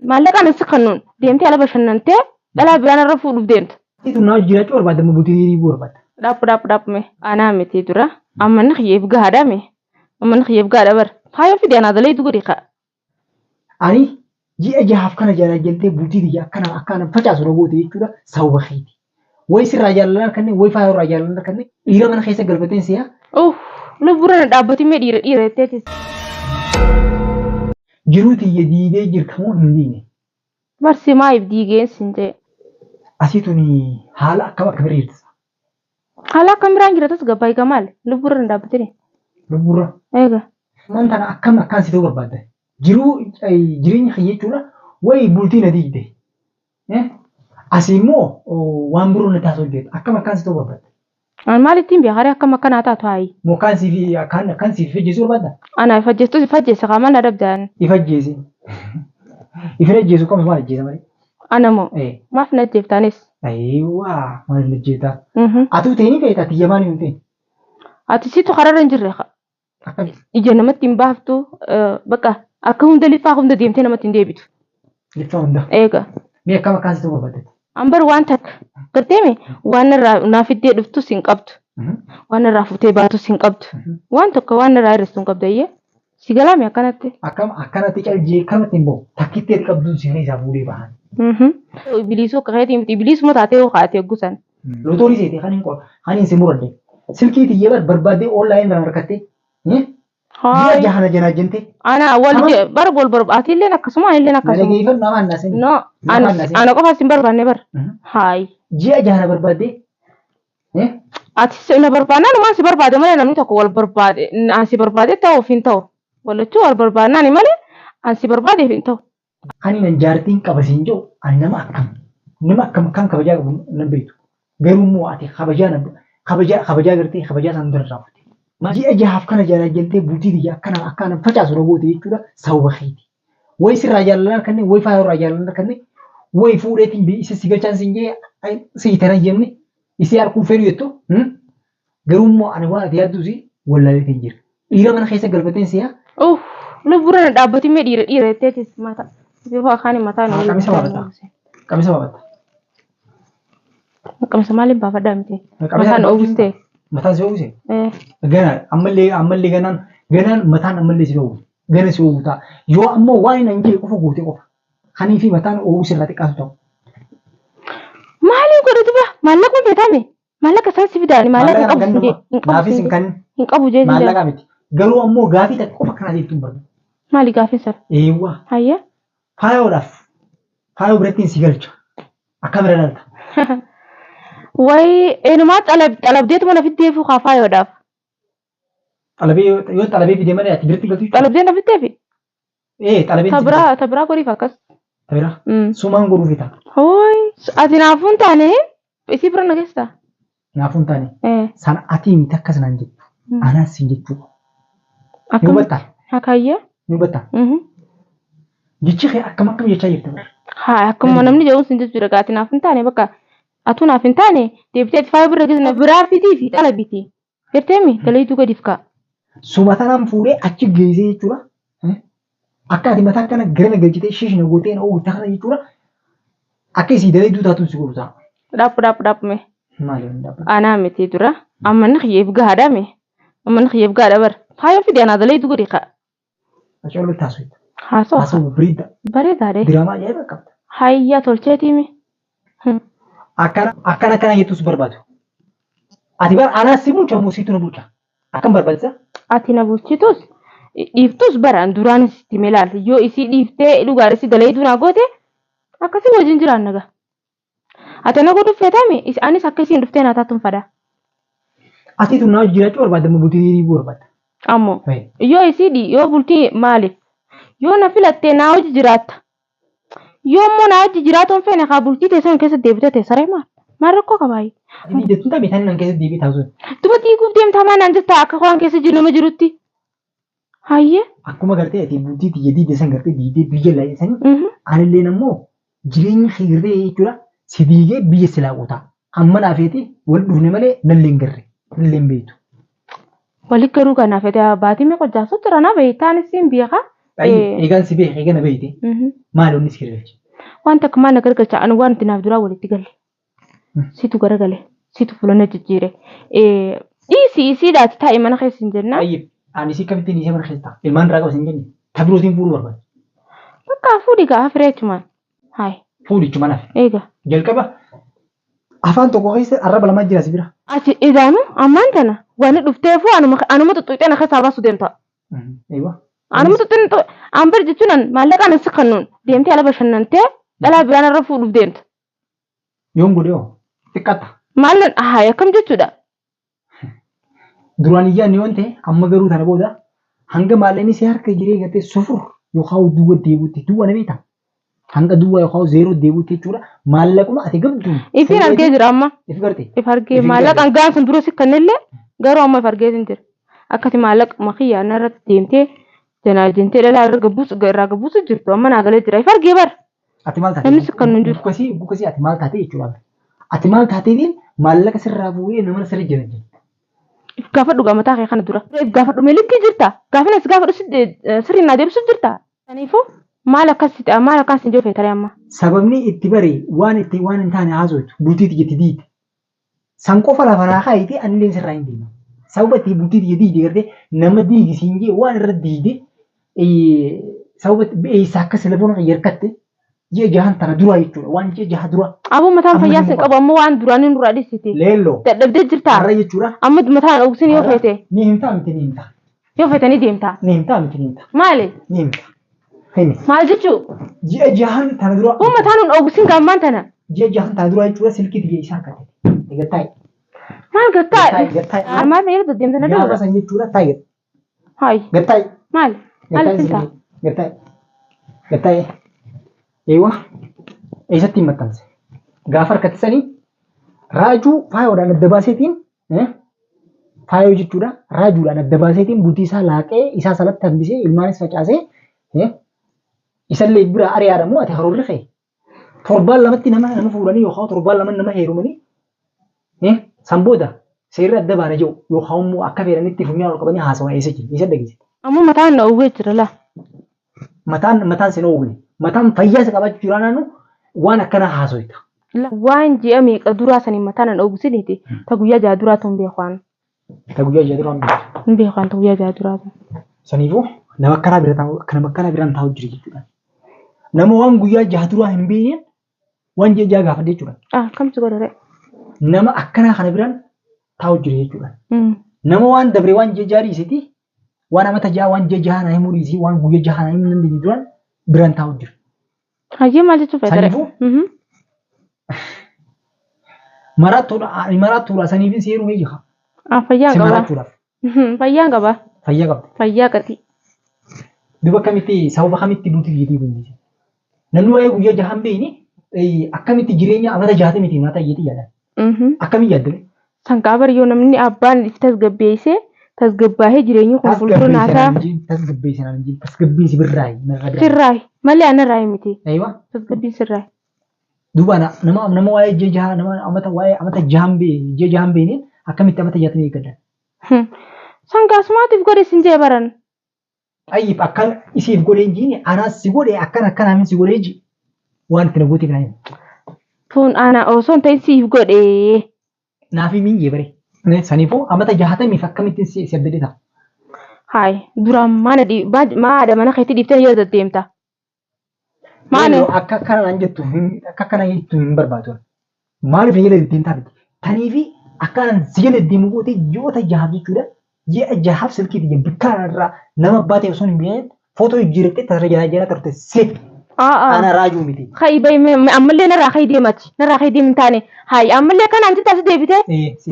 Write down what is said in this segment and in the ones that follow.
Maallaqa anas si kennuun deemtee ala bashannantee dhalaa biraan irra fuudhuuf deemta. Situ naa jiraachuu barbaadda moo bultii diiguu barbaadda? Dhaabbu dhaabbu dhaabbu mee. Anaa miti dura. Amma inni kiyyeef gahaadha mee. Amma inni kiyyeef gahaadha bara. Faaya fide anaa dalaytu godhi kaa. Ani ji'a jahaaf kana jaalajjaltee bultii tiyya akkana akkana facaasu na goote jechuudha sababa keeti. Way sirraa jaalala harkanne way faaya irraa jaalala harkanne dhiira mana keessa galfateen si'a. Uff lubbuurra na dhaabbatin mee dhiira dhiira jetteetis. Jiruu tiyya diidee jirta moo hin diine? Bar si maayif diigeen sin jee. Asii tuni haala akkam akkamirra jirta? Haala akkam biraan jira tas gabbaa egaa maali? Lubbuurra na dhaabbatini. Lubbuurra. Eega. Man tana akkam akkaan si ta'uu barbaadda? Jiruu jireenya kiyya jechuudha way bultii na diigde. Asii immoo waan biroo na taasisuu hojjeta. Akkam akkaan si ta'uu barbaadda? An maal ittiin beeka ree akkam akkanaa taatu haayi. Moo akkaan siif akkaan akkaan siif ifajjeesuu barbaadda? Ana ifajjeestus ifajjeessa kaa maal na dhabdaan. Ifajjeesi. Ifin ajjeesu qabnu maal ajjeesa malee? Ana moo Eh. maaf na ajjeeftaanis? Ayiwaa maal na ajjeeta? Atuu ta'ee feeta tiyya maal hin feene? Ati situ kararra hin jirre kaa. Akkami? Ija namatti hin baaftu bakka akka hunda liffaa hunda deemtee namatti hin deebitu. Liffaa hunda. Eega. Mee akkam akkaan si ta'uu barbaadde? An bar waan takka garteemi waan irraa naa fiddee dhuftus hin qabdu. Waan irraa fuutee baatus hin qabdu. Waan tokko waan irraa hir'istu hin qabdu ayyee. Si galaami akkanatti. Akkam akkanatti cal jee akkanatti hin bahu. Takkitti ati qabduun si keessaa fuudhee bahan. Ibiliisuu akka keetii miti ibiliisuma taatee yoo kaate hoggusan. Lootorii seete kan hin qor kan hin si muradhe. Silkii tiyya bar barbaaddee online irraa harkattee. Ji'a Haay. jahana janaa jentee. Ana wal Nama- je bar wal barba ati illeen akkasuma ani illeen Na akkasuma. dhageeffadhu nama anna sini. No Nama ana anna sini. ana qofa sin barbaanne bar. Haay. Ji'a jahana barbaaddee. Ati si na barbaannaan umaan si barbaade malee namni tokko wal barbaade an si barbaade ta'uuf hin ta'u. Wallachuu wal barbaannaani malee an si barbaadeef hin ta'u. Ani nan jaartiin qaba siin jedhu ani nama akkam nama akkam kan kabajaa qabu nan beektu. Garuu immoo ati kabajaa na kabajaa kabajaa gartee kabajaa isaan dura irraa fute. Ji'a jahaaf kana jaalajjaltee bultii tiyya akkana akkana facaasu na goote jechuudha sababa keeti. Way sirraa jaalala harkanne way faaya irraa jaalala harkanne way fuudheetiin isa si galchaan siin jee si tana jenne isii harkuu fedhu jettu. Garuu immoo ani waan ati yaaddu si wallaaleetiin jira. Dhiira mana keessa galfateen si'a. Uff lubbuurra na dhaabbatin mee dhiira dhiira jetteetis mata. Bifa afaan mataa na Qamisa baafatta. Qamisa baafatta. Qamisa maaliin baafadhaa miti? Qamisa Mataan baafachuu oowwistee. Mataan si oowwise? Eh. Ganaa ammallee ammallee ganaan ganaan mataan ammallee si oowwu. Gana si oowwu ta'a. Yoo ammoo waan hin jee qofa goote qofa. Kanii fi mataan oowwu sirraa xiqqaatu ta'u. Maaliin godhe duba? Maallaquma beekame? Maallaqa isaan si fidaani maallaqa hin Maallaqa qabu na siin jee hin qabu Naafis siin hin jee kanne. hin qabu jee siin jee. Maallaqa miti. Garuu ammoo gaafii takka qofa akkanaa deebituun barbaada. Maali gaafiin sana? Eewwa. Hayya. Faayoodhaaf. Faayoo birattiin si galcha. Akka bira dhalta. Wayi eenyumaa xalabdeetuma na fiddeefu kaa faayoodhaaf. Xalabee yoo xalabee fide malee ati biratti galtu jechuudha. Xalabdee na fiddeefi? Ee xalabeen si Tabiraa tabiraa godhiif akkas. Tabiraa. Sumaan godhuu fita. Hooyi ati naafuu hin taane isii bira na geessita. Naafuu hin taane. Eh. Sana ati miti akkas naan jettu. Anaas siin jechuu qaba. Ni Akkam hubattaa? Akaayyaa. Ni hubattaa? Jechi kee akkam akkam jechaa jirta bara. Haa akkuma namni jedhuun sin jechuudha gaa ati naaf hin taane bakka atuu naaf hin taane deebitee ati faaya bira geessu na biraa fitii fi xalabiti. Garteemi dalayduu gadiif kaa. Suma tanaan fuudhee achi geessee jechuudha. Akka ati mataa kana gara galchitee shishna gootee na oolta kana jechuudha. Akka isii dalayduu taatuun si godhu ta'a. Dhaabbu dhaabbu dhaabbu mee. Maali hin dhaabbu? Anaa miti dura amma inni kiyyeef gahaadha mee. Amma inni kiyyeef gahaadha bara. Faaya fide anaa dalayduu gadi kaa. Haacaaluu taasifta. Haasoo Haasawuu biriidda. bareedaadhe. Diraamaa ajaa'iba qabda. Hayya tolcheetiimi. Akkana akkana akkana jettus barbaadu. Ati bara anaa si bulcha moo siitu na bulcha? Akkam barbaachisa? Ati na bulchitus dhiiftus bara duraan sitti melaal yoo isii dhiiftee dhugaadha si dalayduu naa goote akkasii wajjin jiraanna gaa. Ati na godhuuf feetami anis akka isiin dhuftee naa taatuun fada. Ati tun na wajjin jiraachuu barbaadda moo bultii diiguu barbaadda? Ammoo Fayi. yoo isii yoo bultii maaliif yoo na filattee naa hojii jiraatta yoo immoo naa hojii jiraatuun hin feene kaa bultii teessan keessa deebitee teessaree maal maal rakkoo qabaayi. Ati jettuun taphee tani nan keessa deebi'ee taasisuun. Duba diiguuf deemtaa maa naan jettaa akka waan keessa jiru nama jirutti. Hayyee. Akkuma gartee ati bultii tiyya diigde san gartee diigdee biyya laayee sanii anilleen ammoo jireenya kee gartee jechuudha si diigee biyya si laaqu ta'a. Amma naa feeti wal dhufne malee nallee hin garre nallee hin beektu. Wali garuu kanaaf ete baatii meeqa hojjaasuu jira na beektaan isiin beeka Eegaan si beeka eegana beeyte maal onni si gargalche? Waan takka maal na gargalcha ani waan itti naaf duraa walitti galle. Situ garagale situ fuula na jijjiire. Dhiisi isiidhaati taa'e mana keessa hin jennaa. Ayyib ani si akkamittiin dhiisee mana keessa ta'a? Ilmaan irraa qaba sin jenne tabirootiin fuudhuu barbaada. Bakka fuudhi gaa firee achumaan. Hayi. Fuudhi achumaan hafe. Eega. Jalqaba afaan tokko keessa arraba lamaa jira si bira. Ati idaanu ammaan tana waan dhufteefuu anuma anuma xuxxuxee na keessaa baasu deemta. Eewa. Anuma xuxxuxee an bar jechuun an maallaqa anan si kennuun deemtee ala bashannantee dhalaa biraan irra fuudhuuf deemta. Yoon godhe hoo xiqqatta. Maal hayi akkam jechuudha. Duraan iyyaan yoon ta'e amma garuu tana booda hanga maallaqni si harka jiree gartee sufur yookaan duwwa deebi'utti duwwa na beektaa? Hanga duwwaa yookaan zeeroo deebi'utti jechuudha maallaquma ati qabdu. Ifiin argee jira amma. If garte. If argee Ifin maallaqa garte. gaan sun dura si kennellee garuu amma if argee hin jira. Akkati maallaqa kiyyaa narratti deemtee janaajintee dhalaa irra gabbuusu irraa gabbuusu jirtu amma naa galee jira. If argee bara. Ati maal taate? Namni si kennu hin jiru. Gukasii gukasii ati maal taate jechuudha. Ati maal taateetiin maallaqa sirraa fuudhee nama sirra jira jechuudha. If gaafadhu gaa mataa kee kana dura. If gaafadhu mee likkii jirta? Gaafina si gaafadhu sirriin naa deebisuuf jirta? Kanaafuu maal akkas maal akkas hin jiru feetare amma. Sababni itti bare waan itti waan hin taane haasoftu bultii itti diite. San qofa lafa naa kaayite anillee sirraa hin deema. Sababa itti bultii itti diide gartee nama diigi siin jee waan irra diide sababa eessa akkas telefoona kan yarkatte ji'a jahan tana duraa jechuudha. Waan ji'a jaha dura. Aboo mataan Amma fayyaa hin sin qabu ammoo waan duraanii nurraa dhiisite. Leelloo. Dadhabdee jirta. Har'a jechuudha. Amma mataan dhoksin yoo feete Ni himtaa miti ni himtaa. yoo feete ni deemta. Ni himtaa miti ni himtaa. Maali? Ni himtaa. Himi. Maal jechuu? Ji'a jahan tana dura. Kun mataan hin dhoksin gaammaan tana. Ji'a jahan tana dura jechuudha silkii tiyya isaan katte. Egaa taa'i. Maal gattaa? Gattaa'i gattaa'i. Maal fayyada deddeemta na Gaafa dura? san jechuudha taa'i. Hayi. Gattaa'i. Maal? Maal Gattaa'i isin ta'a? Gattaa'i. Gattaa'i. Eewa. Eessatti hin maxxanse? Gaafa harkatti sanii raajuu faayoodhaan adda baaseetiin faayoo jechuudha raajuudhaan adda baaseetiin bultii isaa laaqee isaa salatti hambisee ilmaanis facaasee isallee bira ari'aadha moo ati haroorri kee torbaan lamatti nama nama fuudhanii yookaan torbaan lama nama heerumanii san booda seerri adda baana jiru yookaan immoo akka fedhanitti funyaan ol qabanii haasawaa eessa jiru eessa dhageesse. Ammoo mataan na uwwee jira laa. Mataan mataan sin oowwine mataan fayyaa isa qabaachuu jira naannoo waan akkanaa haasoyta. Waan ji'a meeqa duraa saniin mataan na dhoogsiniiti. Ta guyyaa jaha duraa tun beekwaan. Ta guyyaa jaha duraa hin beektu. Hin beekwaan ta guyyaa jaha duraa tun. Saniifuu nama akkanaa bira taa'u nama akkanaa biraan taa'u jira jechuudha. Nama waan guyyaa jaha duraa hin beekneen waan ji'a jaha gaafadhe jechuudha. Ah kamtu godhare? Nama akkanaa kana biraan taa'u jira jechuudha. Nama waan dabre waan ji'a jaha dhiisiti waan amata jaha waan ji'a jaha naa himuu dhiisii waan guyyaa jaha naa himuu dandeenye duraan biraan taa'u jira. Hayyee maal jechuu feetare? Saniifuu maraattuudha ani maraattuudha saniifin si heerumee jira. Ah fayyaan Si qaba. maraattuudhaaf Fayyaan qaba. fayyaa qabda. Fayyaa qati. Duba akkamitti sababa kamitti bultii biyyattii kun namni waa'ee guyyaa jaha hin beekne akkamitti jireenya amata jaatamiti mataa iyyatii yaadan akkamiin yaaddame? Sanqaa bari yoo namni abbaan itti tasgabbeessee tasgabbaahee jireenyi kun fuuldura naasaa Tasgabbeessinaan hin jiru tasgabbeessi birraayi narra biraa. sirraayi malee anarraayi miti Eeywa tasgabbiin sirraayi. duuba nama nama waa'ee ji'a jaha nama amata waa'ee amata jahan beekne ji'a jahan beekneen akkamitti amata jaatamii eeggaddan? Sanqaa sumaatiif godhe sin jee baran. Ayyib akkan isiif godhe hin jiine anaas si godhe akkan akkanaamin si godhe ji waan itti na gooteef naa himi. Tun ana osoo hin ta'in siif godhe. Naaf himi hin jee bare. Saniifuu amata jahatamiif akkamittiin si abdadee ta'a? Hayi duraan maa haadha mana keetti dhiiftee yoo deddeemta. Maali? Leelloo akka akkana naan jettu akka akkana jettu hin barbaadu. Maaliif na jala deddeemtaa miti? Taniifi akkanaan si jala deddeemu goote ji'oota jahaaf jechuudha. Ji'a jahaaf silkii tiyya bikkaa irraa nama abbaa ta'e osoo hin beekin footoo jijjiirattee tasa jalaa jalaa turte seef ana raajuu miti. Hayi bayi ammallee narraa hayi deemati narraa hayi deemi hin taane hayi ammallee kanaan sitti as deebite.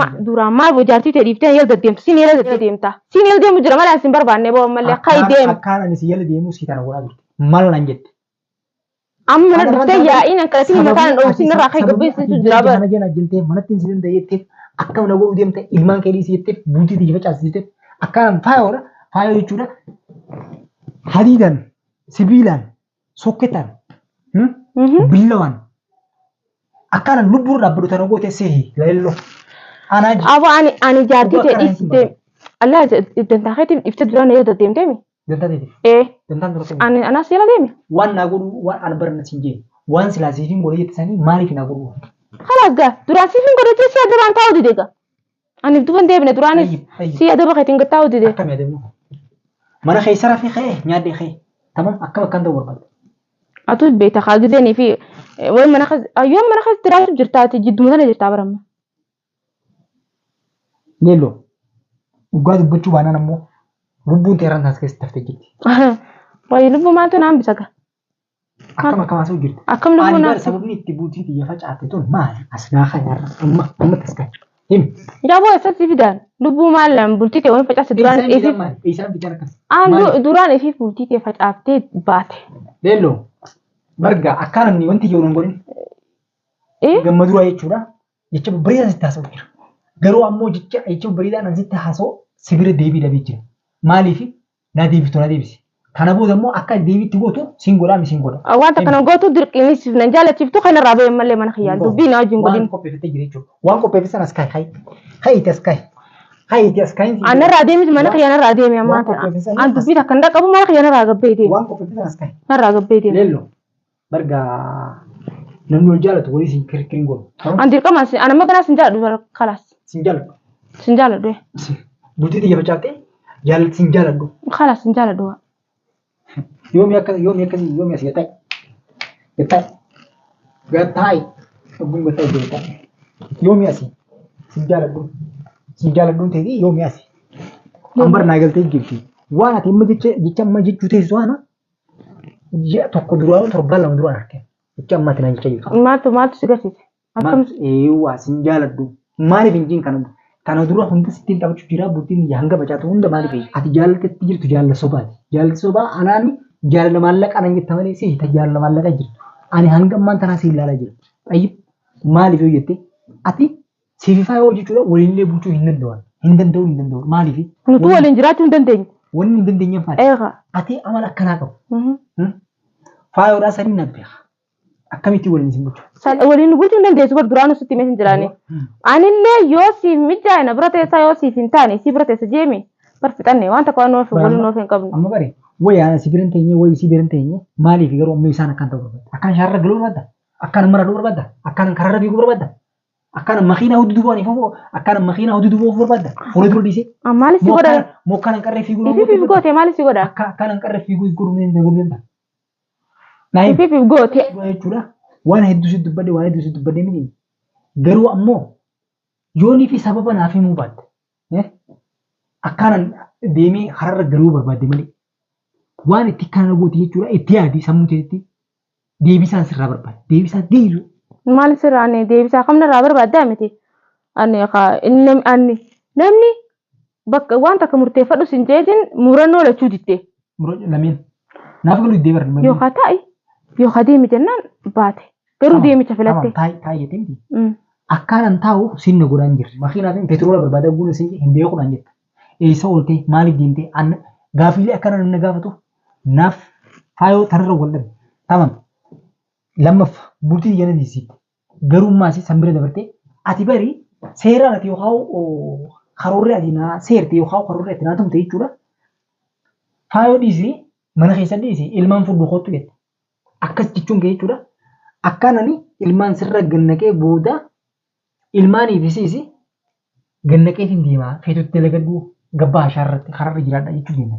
Ma duraan maal jaartii ta'e dhiiftee yoo deddeemtu siin yoo deddeemta siin yoo deemu jira malee as hin barbaanne boo ammallee hayi deemi. Akkaan ani si jala deemu si tana godhaa turte. Maal naan jette? Amma mana dhuftee yaa'iin akkasiin mataan dhoofsin narraa hayi gabbeessisu jira bara. Kana jala jentee manatti hin danda'e jetteef akkam na godhuu deemte ilmaan kee dhiisii jetteef bultii tiyya facaasiteef akkaan faayoodha faayoo jechuudha. Hadiidaan sibiilaan sokketaan billawaan akkaan lubbuun dhaabbatu tana goote seehi leelloo. Anaa Aboo ani ani jaartii Dhugaa ta'e kana hin dhiistee Allah dantaa keetiif dhiiftee duraan yoo deddeemteemi. Dantaa teetiif. Ee. Dantaan dura kennu. Ani anas jala deemi. Waan naa godhu waan ana baranna siin jee. Waan silaa siifin godhe jette sanii maaliif naa godhu? Kalaas gaa duraan siifin godhe jee si adabaan taa'u dide gaa. Ani duban deebine duraanis Tayyib, tayyib. si adaba keetiin gad taa'u dide. Akkami adabnu? Mana keessa rafee ka'ee nyaadhee ka'ee. Tamam akkam akkan ta'u barbaadda. Atuu beekta kaa gizeenii fi way mana keessa yoom mana keessa jiraachuu jirtaati jidduma sana jirtaa baramma. Leelloo dhugaa dubbachuu baanaan ammoo lubbuun teeraan taas keessatti haftee jirti. Wayi lubbuu maaltu na hambisa gaa? Akkam akkam haasa'u jirti. Akkam lubbuu Ani na bara sababni itti bultii tiyya facaatte tun maali? As naa kaayarra amma amma tas kaay. Himi. Jaaboo eessatti si fidaan? Lubbuu maal bultii ta'e wani facaase duraan Eessaan fidaan ifiif maali? Eessaan fidaan akkas? aan Maali? duraan ifiif bultii ta'e facaaftee baate. Leelloo barga akka namni wanti jiru hin godhin Eh? gammaduraa jechuudha. Jecha babbareedaa sitti haasa'u jira. Garuu ammoo jecha jecha babbareedaa nan sitti haasa'u si bira deebii dhabee jira. Maaliif naa deebiftu naa deebisi. Kana booda immoo akka deebiitti gootu siin godhaa mi siin godha. Waan takka nan gootu dirqiinis nan jaalachiiftu kanarraa ba'e malee mana kiyyaan dubbii na wajjin Waan godhin. qopheeffattee jira jechuudha. Waan qopheeffatan as kaa'i. Hayi as kaa'i. Hayi as kaa'i. Anarraa deemis mana kiyyaa narraa deemi ammaa Waan tana. qopheeffatan An dubbii takka hin dhaqqabu mana kiyyaa narraa gabbee deemi. Waan qopheeffatan as kaa'i. Narraa gabbee deemi. Leelloo barga namni wal jaalatu walii siin kirkiriin godhu. An dirqama an amma kanaa sin jaaladhu kalaas. Sin jaaladhu. Sin jaaladhu. Bultii xiyya facaaftee jaalladhu sin jaaladhu. Kalaas sin jaaladhu. Yoomi akkas yoomi akkasii yoomi asii gattaa'e. Gattaa'e. Gattaa'e. Ogguun gattaa'e gattaa'e. Yoomi asii sin jaaladhu. Sin jaaladhuun ta'ee yoomi asii. Ambar naa galtee jirti. Waan ati amma jecha jecha amma jechuu teessu ana ji'a tokko duraa torbaan lama duraan argee. Jecha amma ati naan jecha jirtu. Maaltu maaltu si garsiise? Akkam Eewwaa sin jaaladhu. Maaliif hin jiin kana kana dura hunda sittiin taphachuu jira bultiin hanga facaatu hunda maaliif ati jaalaltetti jirtu jaalala sobaati. Jaalalli sobaa anaan jaalala maallaqa anan jetta malee si ta jaalala maallaqa jirtu. Ani hanga ammaan tanaa si ilaalaa jira. Ayyib maaliif yoo jette ati siififaa yoo jechuudha waliinillee bulchuu hin danda'an. Hin danda'u hin danda'u maaliif? Nutu waliin jiraachuu hin dandeenyu. Wanni hin dandeenyeef maali? Eegaa. Ati amala akkanaa qabu. Faayoodhaa sanii na beeka. Akkamitti waliin isin bulchu? Waliin nu bulchuu hin dandeessu bar duraan sitti himee hin jiraanne. Anillee yoo siif mijaa'e na bira teessaa yoo siif hin taane si bira teessa jeemi bar fixanne waan takka waan nuuf waliin nuuf hin qabnu. Amma bare wayi ana si biran teenyee wayi si biran teenyee maaliif garuu amma isaan akkaan ta'uu barbaadda? Akkaan shaarra galuu barbaadda? Akkaan mara dhuu barbaadda? Akkaan kararra fiiguu barbaadda? Akkaan makiinaa hudduu duubaan ifuu akkaan makiinaa hudduu duubaa oofuu barbaadda? Fuula dura dhiisee? Maali si godha? Moo akkaan hanqarree fiiguu Ifiif goote maali si godha? Akka akkaan hanqarree fiiguu godhuu ni danda'a. Naa himi. Ifiif goote. Jechuudha waan hedduu si dubbadhe waan hedduu si dubbadhe miti. Garuu ammoo yoonii fi sababa naaf himuu baatte akkaanan deemee kararra galuu barbaadde malee waan itti kana goote jechuudha itti yaadi sammuu keetti deebisaan sirraa barbaada. Deebisaan deebisu. Maali sirraa ani deebisaa kamna irraa barbaaddaa miti. Ani ani namni bakka waan takka murteeffadhu sin jeetiin murannoo lachuu ditte. Lameen. Naaf galuu iddee barbaadde. Yookaan taa'i yookaan deemi jennaan baate. Garuu deemicha filatte. Taa'i taa'i jettee miti. Akkaanan taa'u sinna godhaan jirri. Makiinaa fi petroola barbaada guun isin hin beekuudhaan jetta. Eessa ooltee maaliif deemtee gaafiilee akkana namni gaafatu naaf faayoo tanarra wal dhabe. Tamam. Lammaffa bultii yana diisitti. Garuu maasii san bira dabartee ati bari seeraan ati yookaan karoorri ati naa seerte yookaan karoorri ati naa tumte jechuudha. Faayoo dhiisii mana keessa dhiisii ilmaan fudhu kottu jette. Akkas jechuun kee jechuudha. Akkaan ani ilmaan sirra gannaqee booda ilmaanii fi siisi gannaqeetiin deemaa feetutti dalagadhu gabbaa ashaarratti kararra jiraadha jechuu deema.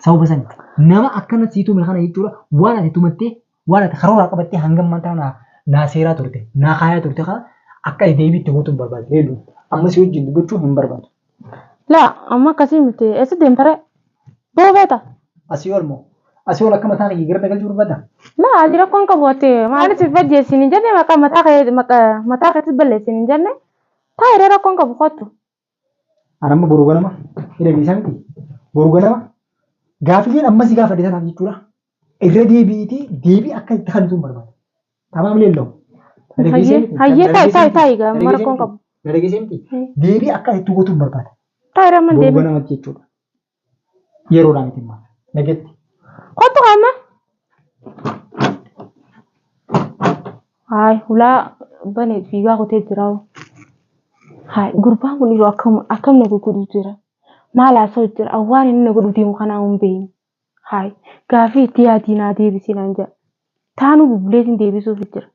Sababa sani nama akkana sii tume kana jechuudha waan ati tumattee waan ati karooraa qabattee hanga ammaa tana naa seeraa turte naa kaayaa turte kana akka ati deebiitti gootu hin barbaadu. Leellu amma si wajjin dubbachuu hin barbaadu. Laa amma akkasii miti eessa deemtare? Boo beeta. Asii ol moo? Asii ol akka mataa kiyya gara galchuu barbaadda? Laa ati rakkoon qabu ati maal si fajjeessiin hin jenne maqaa mataa kee mataa keetti balleessiin hin jenne taa'ee rakkoon qabu kottu. Ani amma boru ganama hidha biisaa miti. Boru ganama gaafileen amma si gaafadhe sanaaf jechuudha. Irra deebiitii deebii akka itti kennitu hin barbaadu. Tamaam leelloo. Hayyee hayyee taa'i taa'i taa'i gaa amma rakkoon qabu. Dhageessee miti. Deebii akka itti gootu hin barbaada. Taa'ee amma Boru deebii. ganamatti jechuudha. Yeroodhaan miti immoo. Nagetti. Kottu amma. Haay hulaa banee fiigaa kutee jira. Haay gurbaan kun yeroo akkam akkam na gurgudu jira. Maal haasa'u jira? Waan inni na godhu deemu kanaa hin beekne. Hayi gaafii itti yaadii naa deebisi naan jedha. Taanuu bubbuleetiin deebisuuf jira.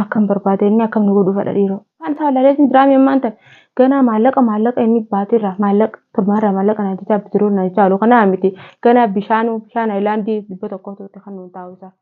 Akkam barbaada inni akkam na godhu fedha dhiiroo. Kan isaa wallaalee jiraame ammaan tan ganaa maallaqa maallaqa inni baatirraa maallaqa torbaarraa maallaqa naa jechaa bidiruu naa jechaa oolu kanaa miti ganaa bishaanuu bishaan ayilaandii 100 tuutte kan nuun taa'u isaa.